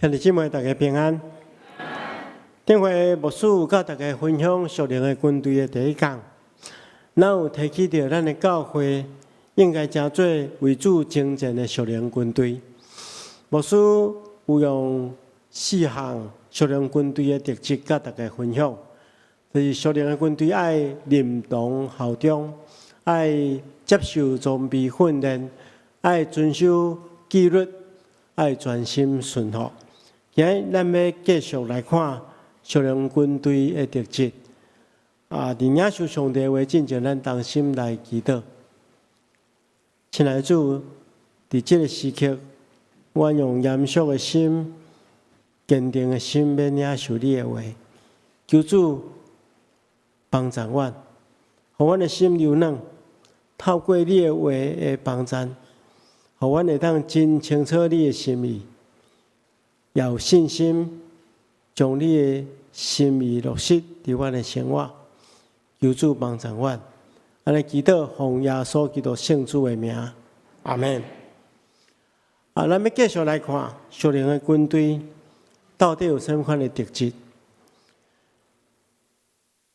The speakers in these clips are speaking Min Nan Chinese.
兄弟姊妹，大家平安。頂回牧師有佮大家分享屬靈的軍隊的第一講，咱有提起著咱的教會應該成做為主征戰的屬靈軍隊。牧師有用四項屬靈軍隊的特質佮大家分享，就是屬靈的軍隊愛認同效忠，愛接受裝備訓練，愛遵守紀律，愛專心順服。今日咱欲繼續來看屬靈軍隊的特質。啊，佇領受上帝話進前，咱同心來祈禱。親愛的主，佇這个時刻，我用嚴肅的心、堅定的心，欲領受你的話。求主幫助阮，予阮的心柔軟，透過你的話的幫助，予阮會當真清楚你的心意，也有信心將你的心意落實佇阮的生活。求主幫助阮，按呢祈禱，奉耶穌基督聖主的名，阿們。啊，咱欲繼續來看屬靈的軍隊到底有啥物款的特質？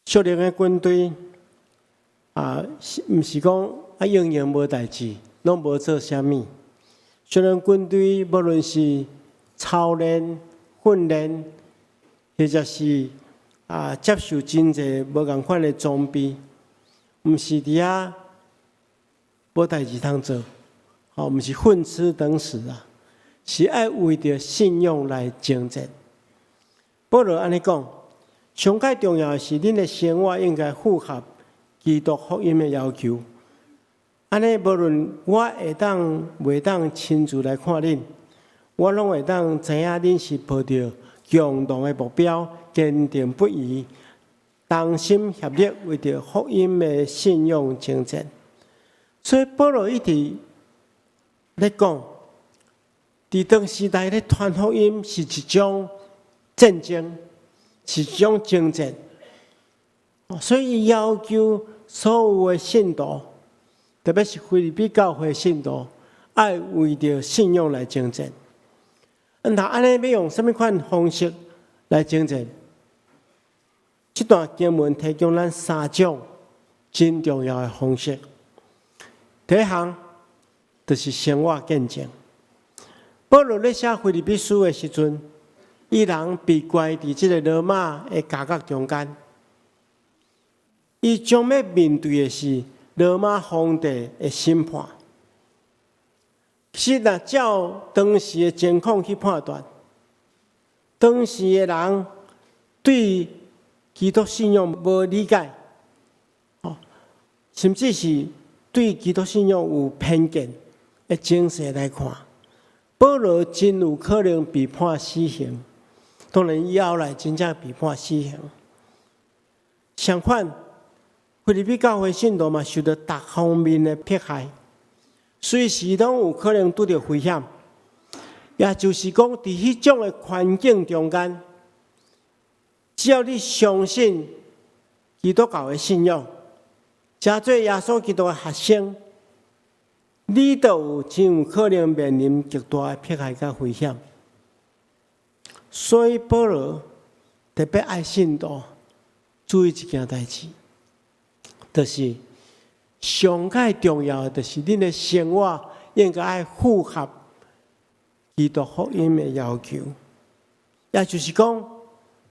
屬靈的軍隊啊，是毋是講啊，閒閒無代誌，攏無做啥物？屬靈軍隊無論是操練、訓練，或者是啊接受真濟無仝款的裝備，毋是佇遐無代誌通做，吼，毋是混吃等死啊，是愛為著信仰來征戰。保羅按呢講，上蓋重要的是，恁的生活應該符合基督福音的要求。按呢，無論我會當袂當親自來看恁，我攏會當知影恁是抱著共同的目標，堅定不移，同心協力為著福音的信仰征戰。所以保羅一直咧講，佇當時代咧傳福音是一種戰爭，是一種征戰。所以要求所有的信徒，特別是腓立比教會信徒，愛為著信仰來征戰。那按呢欲用啥物款方式來征戰？這段經文提供咱三種真重要的方式。第一項就是生活見證。保羅咧寫腓立比書的時陣，伊人被關佇這个羅馬的監獄中間，伊將欲面對的是羅馬皇帝的審判。其實，若照當時的情況去判斷，當時的人對基督信仰無理解，甚至是對基督信仰有偏見的情勢來看，保羅真有可能被判死刑。當然，伊後來真正被判死刑。相反，腓立比教會信徒嘛受著各方面的迫害，隨時攏有可能拄著危險。也就是講，佇彼種的環境中間，只要你相信基督教的信仰，成做耶穌基督的學生，你都有真有可能面臨極大的迫害佮危險。所以保羅特別愛信徒注意一件代誌，就是上蓋重要的，就是恁的生活應該愛符合基督福音的要求。也就是講，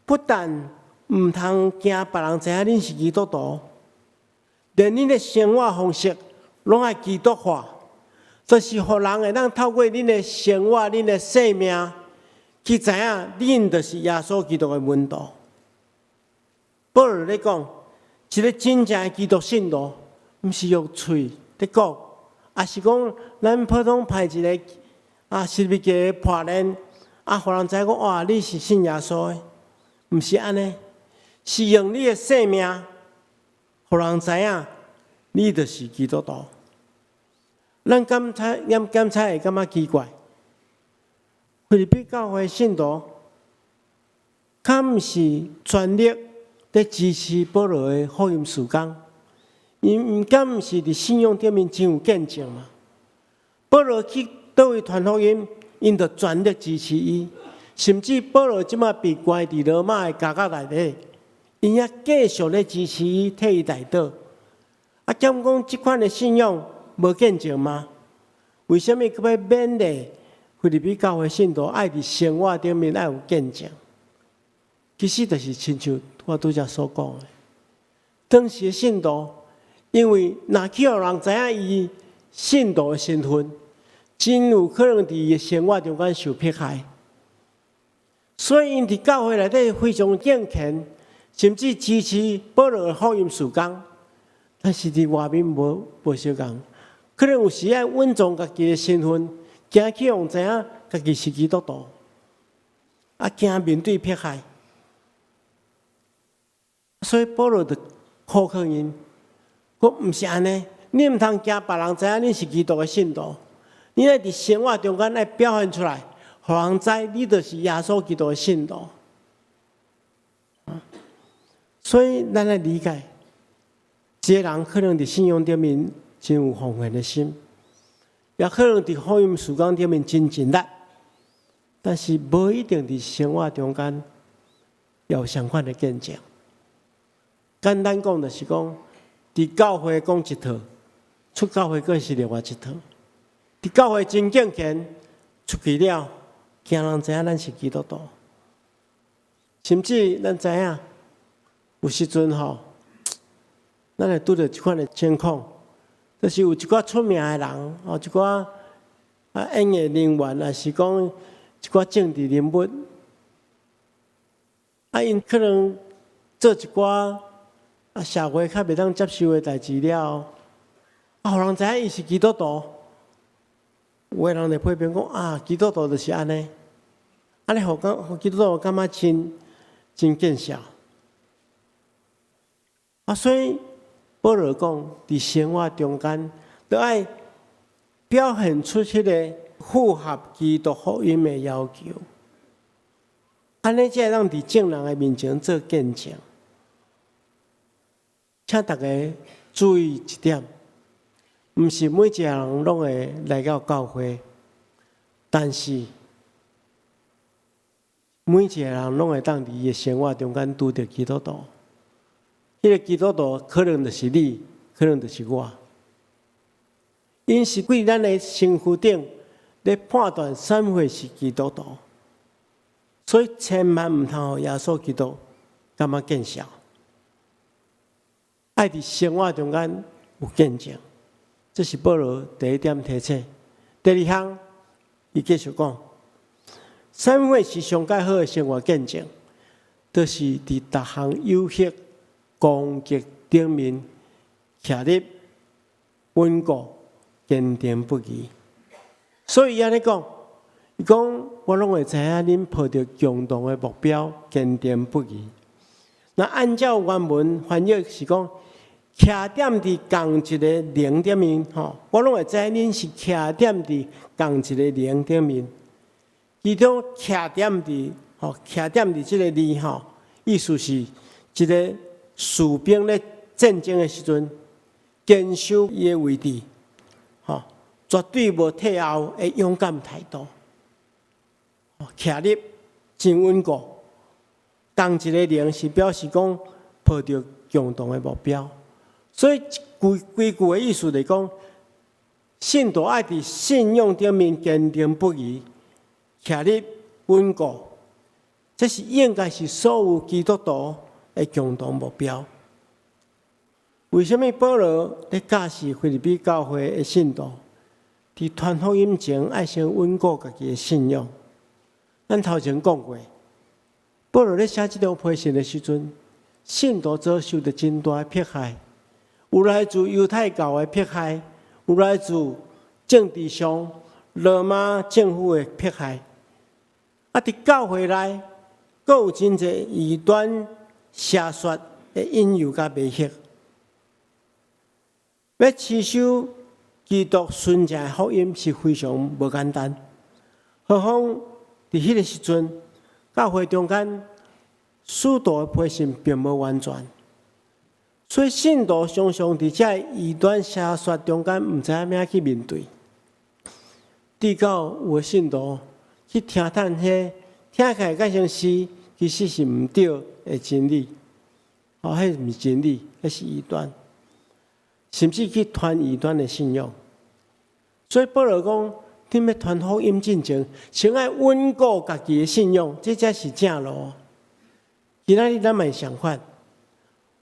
不但毋通驚別人知影恁是基督徒，連恁的生活方式攏愛基督化，就是予人會當透過恁的生活、恁的生命，去知影恁就是耶穌基督的門徒。保羅咧講，一个真正的基督信徒，毋是用喙咧講，抑是講咱普通戴一个啊十字架的破鏈，啊，予人知影講哇，你是信耶穌的，毋是按呢，是用你的生命，予人知影你就是基督徒。咱檢查會感覺奇怪，腓立比教會信徒，敢毋是全力咧支持保羅的福音事工？𪜶敢毋是佇信仰頂面真有見證嘛？保羅去佗位傳福音，𪜶就全力支持伊，甚至保羅這馬被關佇羅馬的監獄內底，𪜶也繼續咧支持伊，替伊代禱。啊，敢講這款的信仰無見證嗎？為啥物閣欲勉勵腓立比教會信徒愛佇生活頂面愛有見證？其實就是親像我拄才所講的，當時的信徒，因為若去予人知影伊信徒的身份，真有可能佇伊的生活中間受迫害，所以𪜶佇教會內底非常敬虔，甚至支持保羅的福音事工。但是佇外面無相仝，可能有時愛隱藏家己的身份，驚去予人知影家己是基督徒，啊，驚面對迫害，所以保羅就苦勸𪜶，講毋是按呢，你毋通驚別人知影你是基督的信徒，你愛佇生活中間愛表現出來，予人知你就是耶穌基督的信徒。所以咱愛理解，一個人可能佇信仰頂面真有奉獻的心，也可能佇福音事工頂面真盡力，但是無一定佇生活中間有相款的見證。簡單講就是講，佇教會講一套，出教會閣是另外一套。佇教會真敬虔，出去了，驚人知影咱是基督徒。甚至咱知影，有時陣吼，咱會拄著這款的情況，就是有一寡出名的人，哦，一寡啊演藝人員，抑是講一寡政治人物，啊，𪜶可能做一寡啊社會較袂當接受的代誌了，啊，予人知影伊是基督徒，有的人就批評講啊，基督徒就是按呢，按呢予基督徒感覺真真見笑。啊，所以保羅講，佇生活中間，都愛表現出彼个符合基督福音的要求，按呢才會當佇眾人的面前做見證。請大家注意一點，毋是每一个人攏會來到教會，但是每一个人攏會當佇伊的生活中間拄著基督徒。彼个基督徒可能就是你，可能就是我。𪜶是對咱的身軀頂咧判斷啥物貨是基督徒，所以千萬毋通予耶穌基督感覺見笑。愛佇生活中間有見證，這是保羅第一點提醒。第二項，伊繼續講，啥物貨是上蓋好的生活見證，就是佇逐項誘惑攻擊頂面徛立穩固、堅定不移。所以伊按呢講，伊講我攏會知影恁抱著共同的目標，堅定不移。那按照原文翻譯是講，徛踮佇仝一个靈頂面，吼，我攏會知恁是徛踮佇仝一個靈頂面。其中徛踮佇，吼，徛踮佇這个字，吼，意思是一个士兵咧戰爭的時陣，堅守伊的位置，吼，絕對無退後的勇敢態度，徛立真穩固。仝一个靈是表示講抱著共同的目標，所以規規句的意思來講，信徒愛佇信仰頂面堅定不移，徛立穩固，這是應該是所有基督徒的共同目標。為啥物保羅咧教示腓立比教會的信徒，佇傳福音前愛先穩固家己的信仰？咱頭前講過，保羅咧寫這張批信的時陣，信徒遭受著真大的迫害，有來自猶太教的迫害，有來自政治上羅馬政府的迫害。啊，佇教會內，閣有真濟異端邪說的引誘佮迷惑，欲持守基督純正的福音是非常無簡單。何況佇彼个時陣，教會中間使徒的培訓並無完全，所以信徒常常佇這異端邪說中間，毋知影按怎去面對。直到有的信徒去聽探彼聽起來敢像是，其實是毋對的真理。哦，彼毋是真理，彼是異端，甚至去傳異端的信仰。所以保羅講，恁欲傳福音進前，先愛穩固家己的信仰，這才是正路。今仔日咱嘛會相款，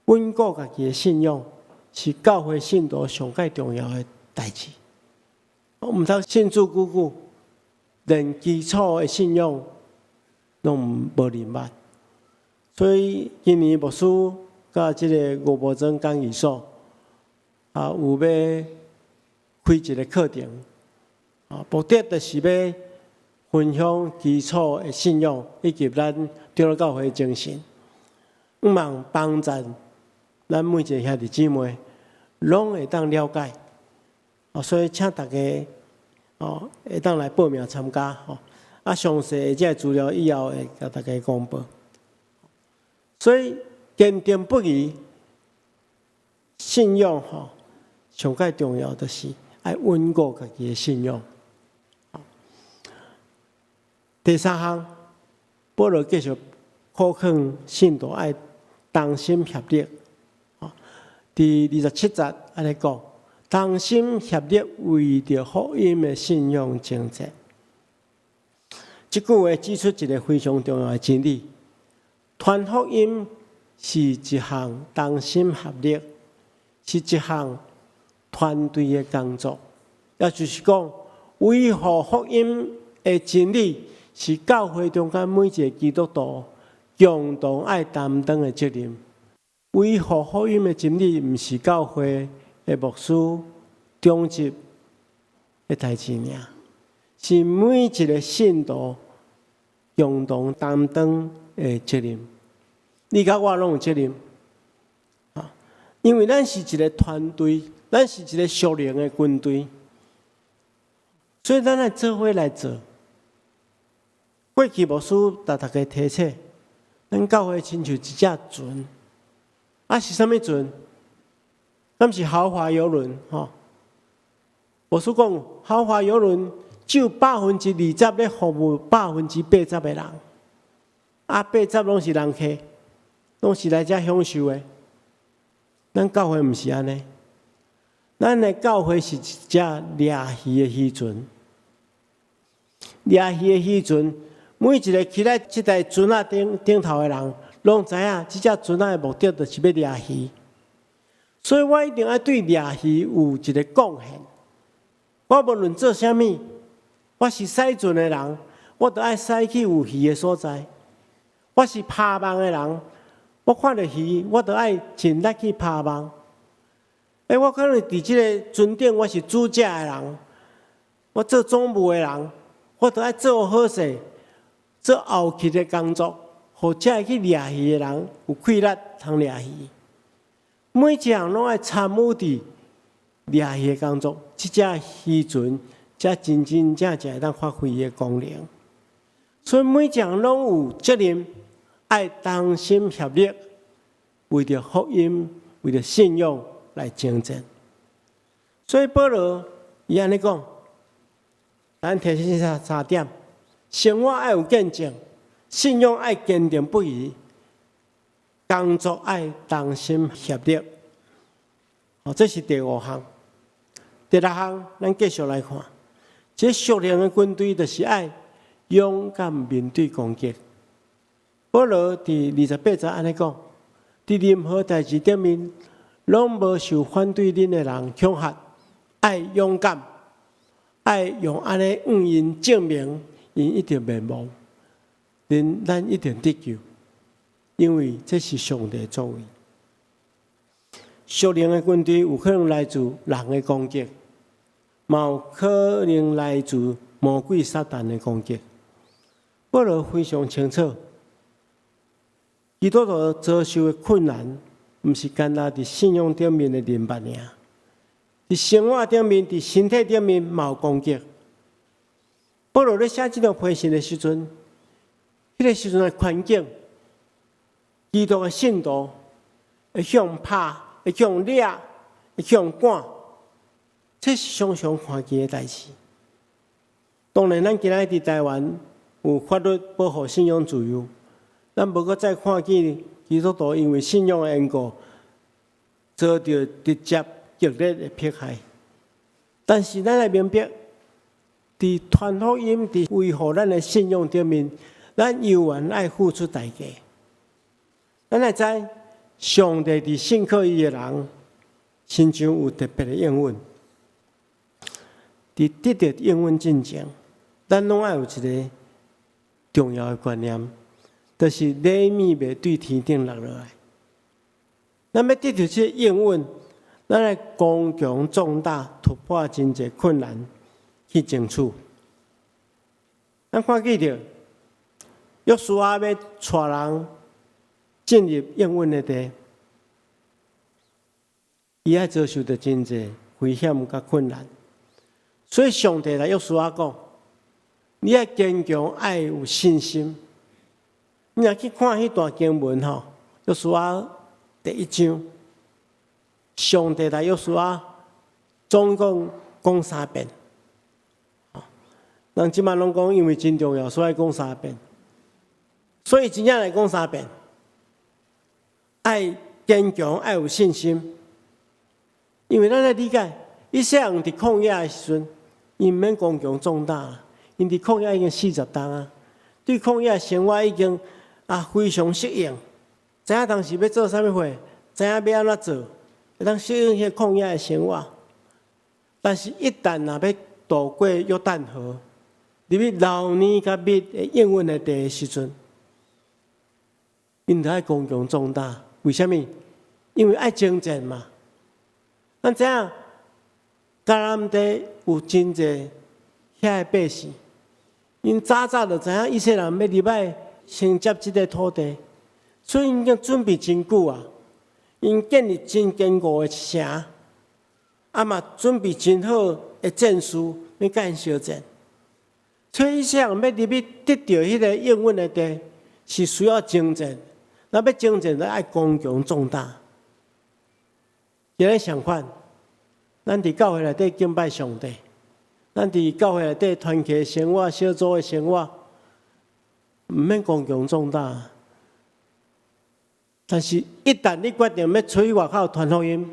穩固家己的信仰是教會信徒上蓋重要的代誌。毋通信主久久，連基礎的信仰攏無認捌。所以今年牧師佮這個吳伯珍講義所啊，有欲開一個課程，啊，目的就是欲分享基礎的信仰以及咱長老教會的精神，向望幫助咱每一个兄弟姊妹攏會當了解。哦，所以請大家哦會當來報名參加吼。啊，詳細的這个資料以後會共大家公布。所以堅定不移信仰吼，上蓋重要就是愛穩固家己的信仰。第三項，保羅繼續苦勸信徒愛同心協力。佇27節按呢講，同心協力為著福音的信仰征戰。這句話指出一個非常重要的真理：傳福音是一項同心合力，是一項團隊的工作。也就是講，維護福音的真理是教會中間每一个基督徒共同愛擔當的責任。維護福音的真理，毋是教會的牧師、長執的代誌爾，是每一个信徒共同擔當的責任。你佮我攏有責任，啊，因為咱是一个團隊，咱是一个屬靈的軍隊，所以咱愛做伙來做。過去牧師共大家提醒，咱教會親像一隻船，啊是啥物船？敢是豪華郵輪吼？牧師講，豪華郵輪只有20%咧服務80%的人，啊八十攏是人客，攏是來遮享受的。咱教會毋是按呢，咱的教會是一隻掠魚的漁船，掠魚的漁船，每一个騎佇這台船仔頂頂頭的人，攏知影這隻船仔的目的就是欲掠魚，所以我一定愛對掠魚有一个貢獻。我無論做啥物，我是駛船的人，我就愛駛去有魚的所在；我是拋網的人，我看著魚，我就愛盡力去拋網。欸，我可能佇這个船頂，我是煮食的人，我做總務的人，我就愛做好勢，做後勤的工作，予遮个去掠魚的人有氣力通掠魚。每一項攏愛參與佇掠魚的工作，這隻漁船才真真正正會當發揮伊的功能。所以每一項攏有責任，愛同心協力，為著福音、為著信仰來征戰。所以保羅伊按呢講，咱提醒三點：生活愛有見證，信仰愛堅定不移，工作愛同心協力。哦，這是第五項。第六項，咱繼續來看，這屬靈的軍隊就是愛勇敢面對攻擊。保羅佇28節按呢講：佇任何代誌頂面，攏無受反對恁的人恐嚇，愛勇敢，愛用按呢向𪜶證明，𪜶一定滅亡，恁咱一定得救，因為這是上帝作為。屬靈的軍隊有可能來自人的攻擊，嘛有可能來自魔鬼撒旦的攻擊。保羅非常清楚，基督徒遭受的困難，毋是干焦佇信仰頂面的認捌爾，佇生活頂面、佇身體頂面嘛有攻擊。保羅咧寫這張批信的時陣，彼个時陣的環境，基督的信徒會向拍、會向掠、會向趕，這是常常看見的代誌。當然，咱今仔日佇台灣有法律保護信仰自由，咱無閣再看見基督徒因為信仰的緣故，遭著直接激烈的迫害。但是咱愛明白，佇傳福音、佇維護咱的信仰頂面，咱猶原愛付出代價。咱愛知，上帝佇信靠伊的人身上有特別的應允。佇得著應允進前，咱攏愛有一个重要的觀念，就是禮物袂對天頂落落來。咱欲得著這個應允，咱愛剛強壯膽，突破真濟困難去爭取。咱看見著，約書亞欲帶人進入應允的地，伊愛遭受著真濟危險佮困難。所以上帝來約書亞講：你愛堅強，愛有信心。你若去看彼段經文吼，約書亞第一章，上帝來約書亞總共講三遍。人這擺攏講，因為真重要，所以講三遍。所以真正來講三遍，愛堅強，愛有信心。因為咱來理解，以色列人佇曠野的時陣，𪜶毋免剛強壯膽，𪜶佇曠野已經40冬啊，對曠野生活已經啊非常適應，知影當時欲做啥物貨，知影欲按怎做，會當適應彼個曠野的生活。但是，一旦若欲渡過約旦河，入去流奶佮蜜的應允的地的時陣，𪜶著愛剛強壯膽。為啥物？因為愛征戰嘛。咱知影迦南地有真濟遐的百姓，𪜶早早就知影以色列人欲入來承接這个土地，所以𪜶已經準備真久啊。𪜶建立真堅固的城，啊嘛準備真好的戰士，欲佮𪜶相戰。所以以色列人欲入去得著彼个應允的地，是需要征戰。若欲征戰，就愛剛強壯膽。今日相反，咱佇教會內底敬拜上帝，咱佇教會內底團契生活、小組的生活，毋免剛強壯膽。但是，一旦你決定欲出去外口傳福音，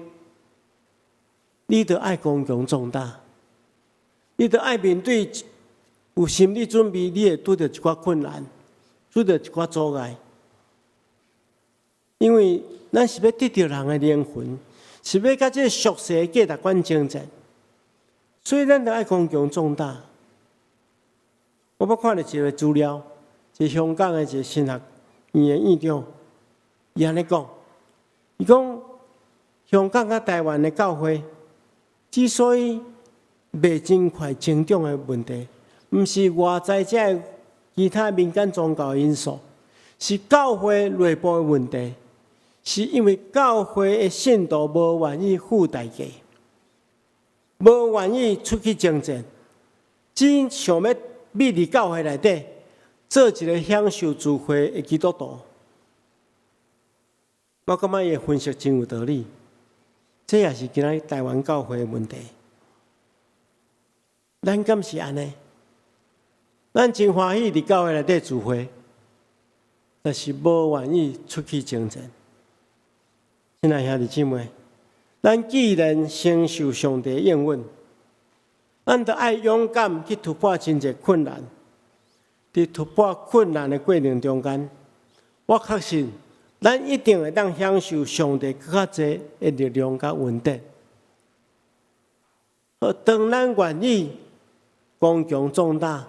你著愛剛強壯膽，你著愛面對有心理準備，你會拄著一寡困難，拄著一寡阻礙。因為咱是欲得著人的靈魂，是欲佮這个俗世的價值觀爭戰，所以咱著愛剛強壯膽。我捌看著一个資料，一個香港的一個神學院的院長，伊按呢講，伊講香港佮台灣的教會之所以袂真快增長的問題，毋是外在這个其他民間宗教因素，是教會內部的問題。是因為教會的信徒無願意付代價，無願意出去征戰，只想欲覕佇教會內底做一个享受聚會的基督徒。我感覺伊的分析真有道理，這也是今仔台灣教會的問題。咱敢是按呢？咱真歡喜佇教會內底聚會，但是無願意出去征戰。親愛兄弟姊妹，咱既然承受上帝應允，咱著愛勇敢去突破真濟困難。佇突破困難的過程中間，我確信咱一定會當享受上帝閣較濟的力量佮恩典。好，當咱願意剛強壯膽，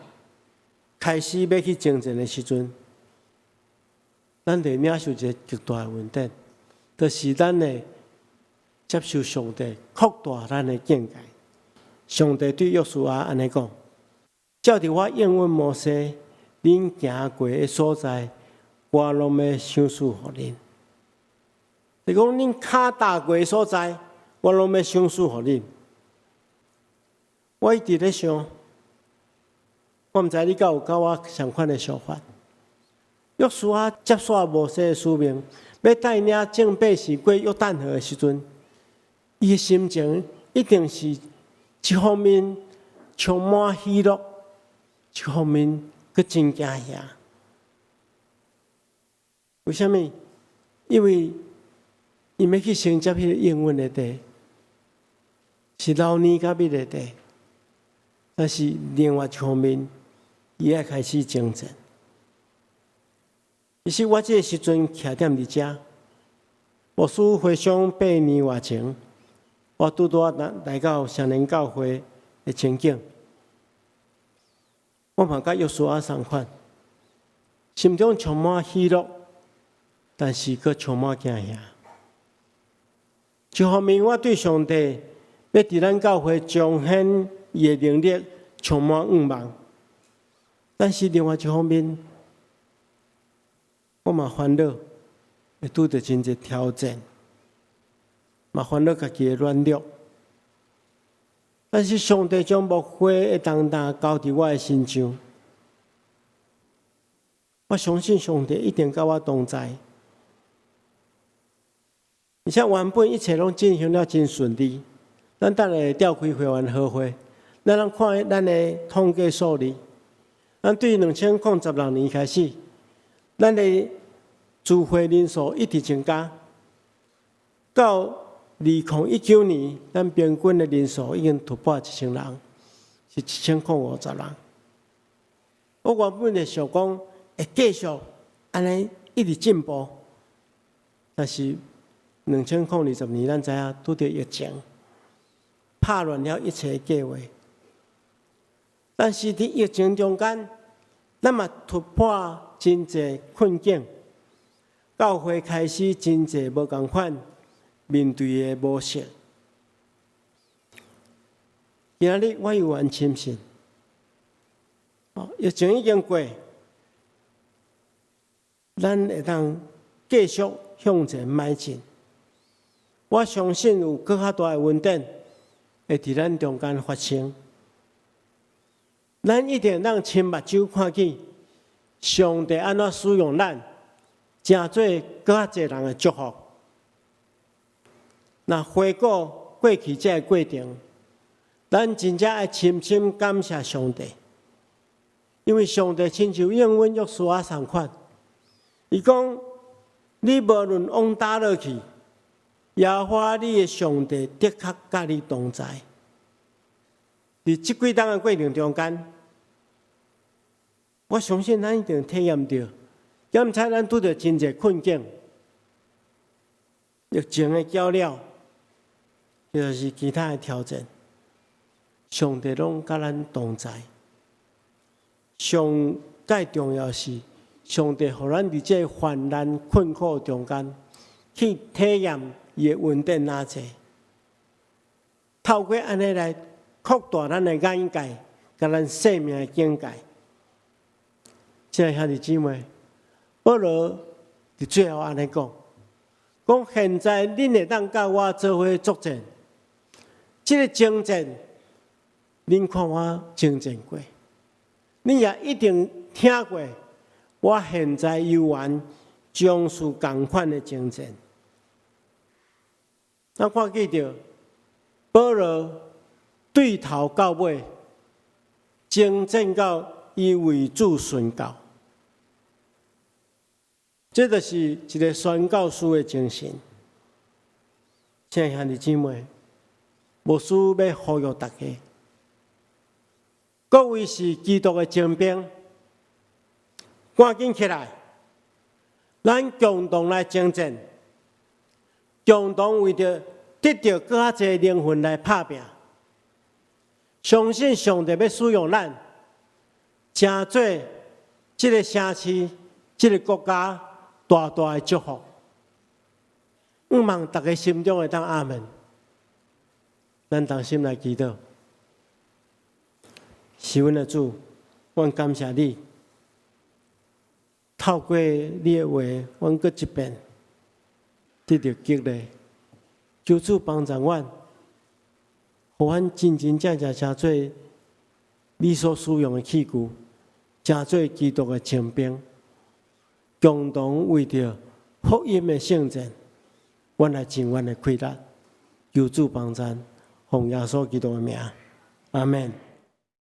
開始欲去征戰的時陣，咱就會領受一个極大的恩典。就是咱會接受上帝擴大咱的境界。上帝對約書亞按呢講：照著我應允摩西，恁行過的所在，我攏欲賞賜予恁。就講恁跤踏過的所在，我攏欲賞賜予恁。我一直咧想，我毋知你敢有佮我相款的想法。約書亞接續摩西的使命，欲帶領眾百姓過約旦河的時陣，伊的心情一定是一方面充滿喜樂，一方面閣真驚嚇。為啥物？因為𪜶欲去承接彼个應允的地，是流奶佮蜜的地。但是另外一方面，伊愛開始征戰。其實我這个時陣徛踮佇遮，牧師回想8年外前，我拄拄仔來來到雙連教會的情景，我嘛佮約書亞相仝，心中充滿喜樂，但是閣充滿驚嚇。一方面，我對上帝欲佇咱教會彰顯伊的能力充滿向望，但是另外一方面，我嘛煩惱會拄著真濟挑戰，嘛煩惱家己的軟弱。但是上帝將牧會的重擔交佇我的身上，我相信上帝一定佮我同在。而且原本一切攏進行了真順利，咱等下會召開會員和會，咱通看咱的統計數字。咱對2016年開始，咱的聚會人數一直增加，到2019年，咱平均的人數已經突破1000人，是1050人。我原本就想講會繼續按呢一直進步，但是2020年，咱知影拄著疫情，拍亂了一切計劃。但是佇疫情中間，咱嘛突破真濟困境，教會開始真濟無仝款面對的模式。今仔日我猶原深信，疫情已經過，咱會當繼續向前邁進。我相信有閣較大的恩典會佇咱中間發生。咱一定通親目睭看見上帝按怎使用咱，成做閣較濟人的祝福。若回顧過去這个過程，咱真正愛深深感謝上帝，因為上帝親像應允約書亞仝款，伊講：你無論往佗落去，耶和華你的上帝的確佮你同在。佇這幾冬的過程中間，我相信咱一定體驗著，兼且咱拄著真濟困境，疫情的攪擾，就是其他的挑戰，上帝攏佮咱同在。上蓋重要是，上帝予咱佇這患難困苦中間，去體驗伊的恩典哪濟，透過按呢來擴大咱的眼界，佮咱生命的境界。親愛兄弟姊妹，保羅佇最後按呢講，講現在恁會當佮我做伙作戰，這个征戰，恁看我征戰過，恁也一定聽過，我現在猶原從事仝款的征戰。咱看見著保羅對頭到尾，征戰到伊為主殉教，這就是一个宣教師的精神。親愛兄弟姊妹，牧師欲呼籲大家，各位是基督的精兵，趕緊起來，咱共同來征戰，共同為著得著閣較濟靈魂來拍拚。相信上帝欲使用咱，成做這个城市、這个國家大大的祝福。向望大家心中會當阿門。咱同心來祈禱。是阮的主，阮感謝你，透過你的話，阮閣一遍得著激勵。求主幫助阮，予阮真真正正成做你所使用的器具，成做基督的精兵，共同為著福音的聖戰，阮來盡阮的氣力。求主幫贊，奉耶穌基督的名，阿門。